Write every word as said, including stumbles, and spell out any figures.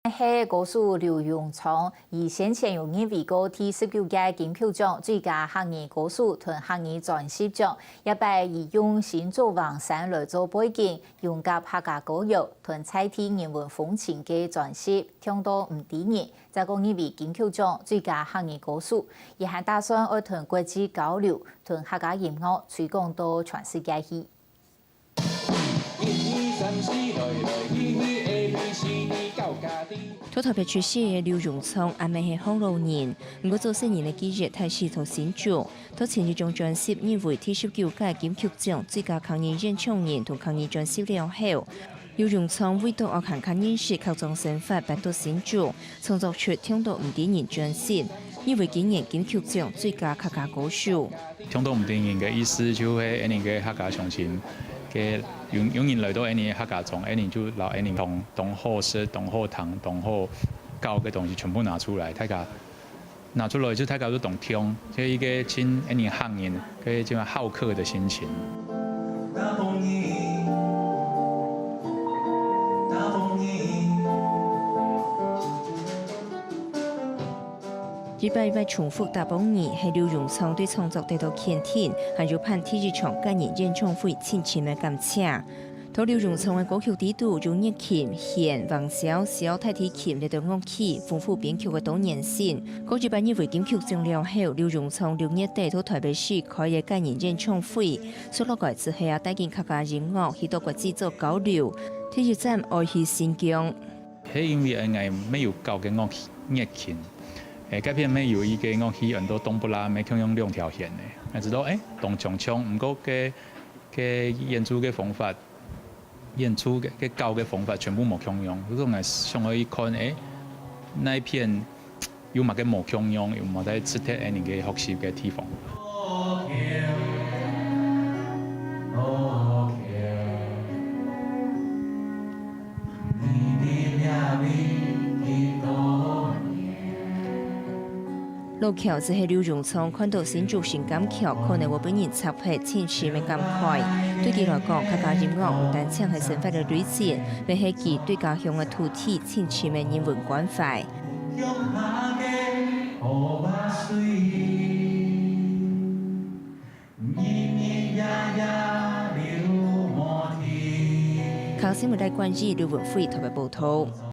係歌手劉永昌，佢先前有入圍過第十九屆金曲獎最佳客語歌手同客語專輯獎，這擺佢用新竹橫山來做背景，用合客家歌謠同在地人文風情个專輯《唱到毋知人》，再過入圍金曲獎最佳客語歌手。佢還打算愛同國際交流，同客家音樂推廣到全世界去。在臺北出世个劉永昌，阿姆係學老人，毋過做細人个記憶大多在新竹。在前一張專輯入圍第十九屆金曲獎最佳客語演唱人同客語專輯了後，劉永昌為著愛更加認識客庄生活，搬到新竹，創作出《唱到毋知人》專輯，入圍今年金曲獎最佳客家歌手。 唱到毋知人个意思就係𠊎等个客家鄉親，个有，有人來到𠊎等个客家庄，𠊎等就摎𠊎等當，當好食、當好聽、當好搞个東西全部拿出來，大家拿出來就大家都當暢，就一個盡𠊎等客人个這種好客的心情。 一擺一擺重複打殯儀，係劉永昌對創作得到肯定，還有辦第一場個人演唱會盡深个感謝。在劉永昌个歌曲裡肚，有熱琴、弦、橫簫、簫、大提琴這兜樂器，豐富編曲个多元性。過一擺入圍金曲獎了後，劉永昌六月底在臺北市開个個人演唱會，紲落來就係啊帶緊客家音樂去到國際做交流。第一站愛去新疆。 係因為𠊎乜有搞个樂器，樂琴，誒，該片乜有一個樂器安到冬不拉，乜共樣兩條弦个。𠊎知道，誒，當像像，毋過个，个演出个方法，演出个，个搞个方法全部無共樣。所以𠊎想愛去看，誒，哪一片 有麼个無共樣，有麼个值得𠊎等个學習个地方。 老喬就係劉永昌看著新竹新港橋可能會分人拆忒盡深个感慨。對佢來講，客家音樂毋單淨係生活个旅程，乜係佢對家鄉个土地盡深个人文關懷。 客家新聞台管理劉文輝特別報導。